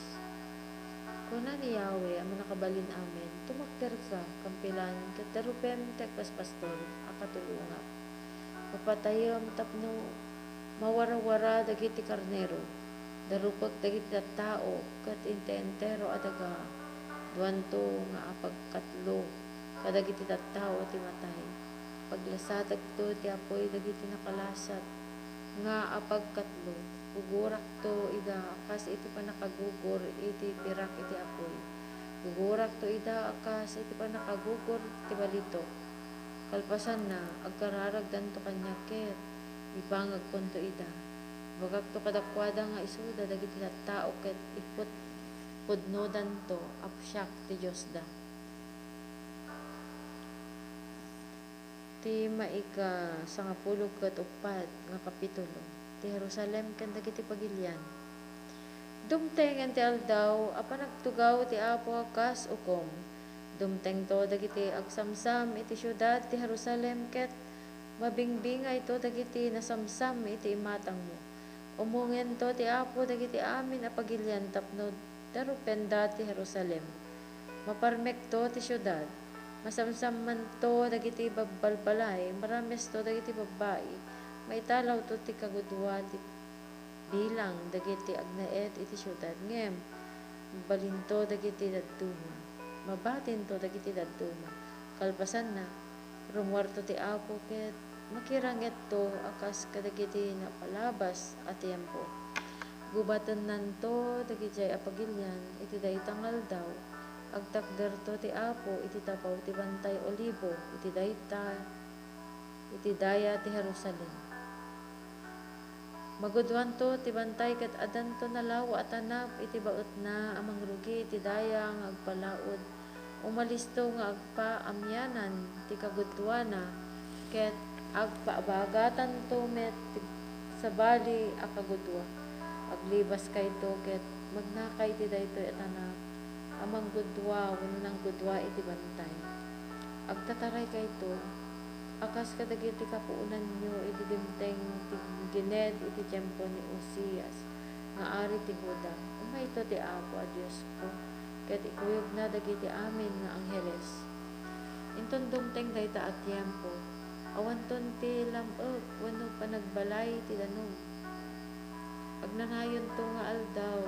Kuna ni Yahweh a Mannakabalin-amin, "Tumakderka, kampilan, ket darupem ti agpaspastor a katulongak. Papatayem tapno mawarawara dagiti karnero. Darupek dagiti tattao ket iti entero a daga, duanto nga apagkatlo kadagiti tattao ti matay. Paglasatekto ti apuy dagiti nakalasat nga apagkatlo. Gugurakto ida a kas iti pannakagugor iti pirak iti apuy. Gugurakto ida a kas iti pannakagugor ti balitok. Kalpasanna, agkararagdanto kaniak ket ibangagkonto ida. Ibagakto kadakuada nga isuda dagiti tattao ket iput-, pudnodanto a siak ti Diosda. Ti maika sangapulo ket uppat nga kapitulo, ti Jerusalem ken dagiti pagilian. Dumtengen ti aldaw a panagtugaw ti Apo a kas ukom. Dumtengto dagiti agsamsam iti siudad ti Jerusalem ket mabingbingayto dagiti nasamsam iti imatangmo. Umongento ti Apo dagiti amin a pagilian tapno darupenda ti Jerusalem. Maparmekto ti siudad. Masamsammanto dagiti babbalbalay, maramesto dagiti babbai, maitalawto ti kagudua ti bilang dagiti agnaed iti siudad, ngem mabalinto dagiti dadduma. Mabatinto dagiti dadduma. Kalpasanna, rumuarto ti Apo ket makirangetto a kas kadagiti napalabas a tiempo. Gubatennanto dagidiay a pagilian iti dayta nga aldaw. Agtakderto ti Apo iti tapaw ti Bantay Olibo iti dayta, iti daya ti Jerusalem. Maguduanto ti bantay ket addanto nalawa a tanap iti baetna a mangrugi iti daya nga agpalaud. Umalisto nga agpaamianan ti kaguduana ket agpabagatanto met ti sabali a kagudua. Aglibaskayto ket magnakay iti daytoy a tanap a manggudua wenno nanggudua iti bantay. Agtataraykayto a kas kadagiti kapuonanyo idi dimteng ti gined iti tiempo ni Uzias nga ari ti Juda. Umayto ti Apo a Diosko ket ikuyogna dagiti amin nga angheles. Inton dumteng dayta a tiempo, awanton ti lam-ek wenno panagbalay ti danum. Agnanayonto nga aldaw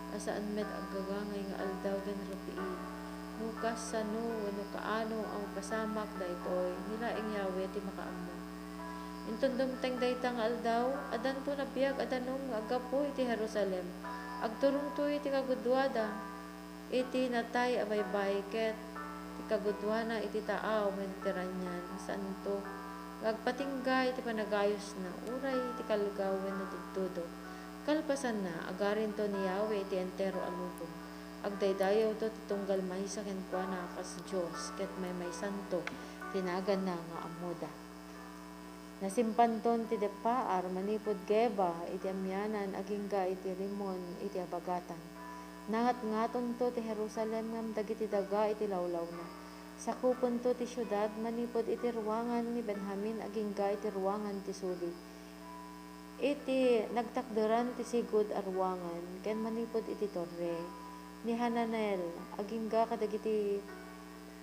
a saan met aggagangay nga aldaw ken rupii. No kasano wenno kaano a mapasamak daytoy, ni laeng Yahweh ti makaammo. Inton dumteng dayta nga aldaw, addanto nabiag a danum nga aggapu iti Jerusalem. Agturongto iti kaguduada. Iti natay a baybay ket ti kaguduana iti taaw Mediterranean, saanto nga agpatingga iti panagayusna uray iti kalgaw wenno tudtudo. Kalpasanna, agarinto ni Yahweh iti entero a lubong. Agdaydayawto ti tunggal maysa kenkuana a kas Dios, ket maymaysanto ti naganna nga ammoda. Nasimpanton ti deppaar manipud Geba iti amianan agingga iti Rimon iti abagatan. Nangatngatonto ti Jerusalem ngem dagiti daga iti lawlawna. Sakupento ti siudad manipud iti ruangan ni Benjamin agingga iti ruangan ti suli. Iti nagtakderan ti sigud a ruangan ken manipud iti torre ni Hananel agingga kadagiti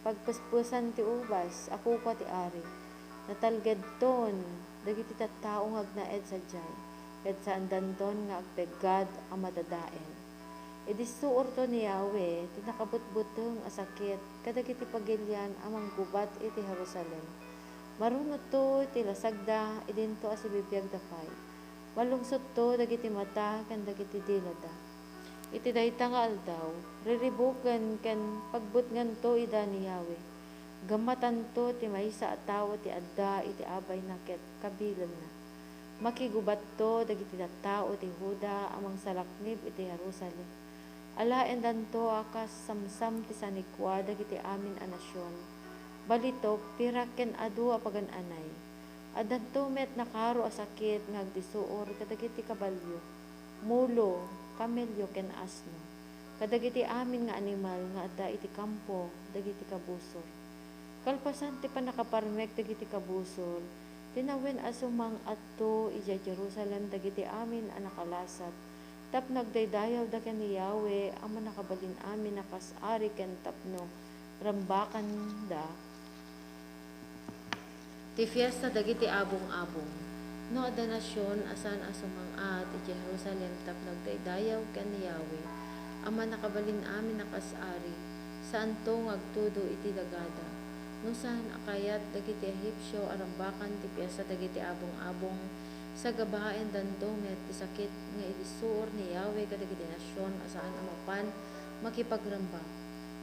pagpespesan ti ubas a kukua ti ari. Natalgedton dagiti tattao nga agnaed sadiay, ket saandanton nga agpeggad a madadael. Idissuorto ni Yahweh ti nakabutbuteng a sakit kadagiti pagilian a manggubat iti Jerusalem. Marunotto iti lasagda idinto a sibibiagda pay. Malungsotto dagiti mata ken dagiti dilada. Iti dayta nga aldaw, riribuken ken pagbutnganto ida ni Yahweh. Gammatanto ti maysa a tao ti adda iti abayna ket kabilenna. Makigubatto dagiti tattao ti Juda a mangsalaknib iti Jerusalem. Alaendanto a kas samsam ti sanikua dagiti amin a nasion. Balitok, pirak ken adu a pagan-anay. Addanto met nakaro a sakit nga agdisuor kadagiti kabalio, mulo, kamelio ken asno, kadagiti amin nga animal nga adda iti kampo dagiti kabusor. Kalpasan ti pannakaparmek dagiti kabusor, tinawen a sumang-atto idiay Jerusalem dagiti amin a nakalasat, tapno agdaydayawda ken ni Yahweh a Mannakabalin-amin a kas ari ken tapno rambakanda ti fiesta dagiti abong-abong. No adda nasion a saan a sumang-at idiay Jerusalem tapno agdaydayaw ken ni Yahweh a Mannakabalin-amin a kas ari, saanto nga agtudo iti dagada. No saan a kayat dagiti Egipsio a rambakan ti fiesta dagiti abong-abong, sagabaendanto met ti sakit nga idissuor ni Yahweh kadagiti nasion a saan a mapan makipagrambak.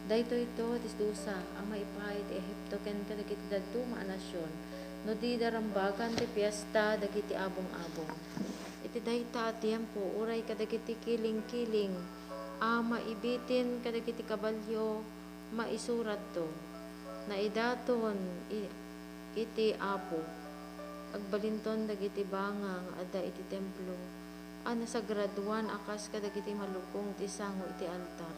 Daytoyto ti dusa a maipaay ti Egipto ken kadagiti dadduma a nasion no dida rambakan ti fiesta dagiti abong-abong. iti dayta a tiempo, uray kadagiti kilingkiling a maibitin kadagiti kabalio, maisuratto. Naidaton i-, iti Apo. Agbalinton dagiti banga nga adda iti templo a nasagradoan a kas kadagiti malukong ti sango iti altar.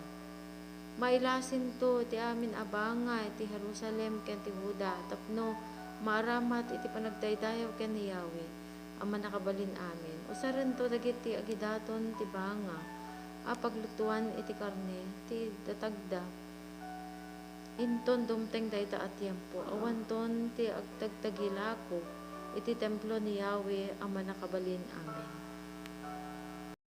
Mailasinto ti amin a banga iti Jerusalem ken ti Juda tapno maaramat iti panagdaydayaw ken ni Yahweh a Mannakabalin-amin. Usarento dagiti agidaton ti banga a paglutoan iti karne ti datagda. Inton dumteng dayta a tiempo, awanton ti agtagtagilako iti templo ni Yahweh a Mannakabalin-amin.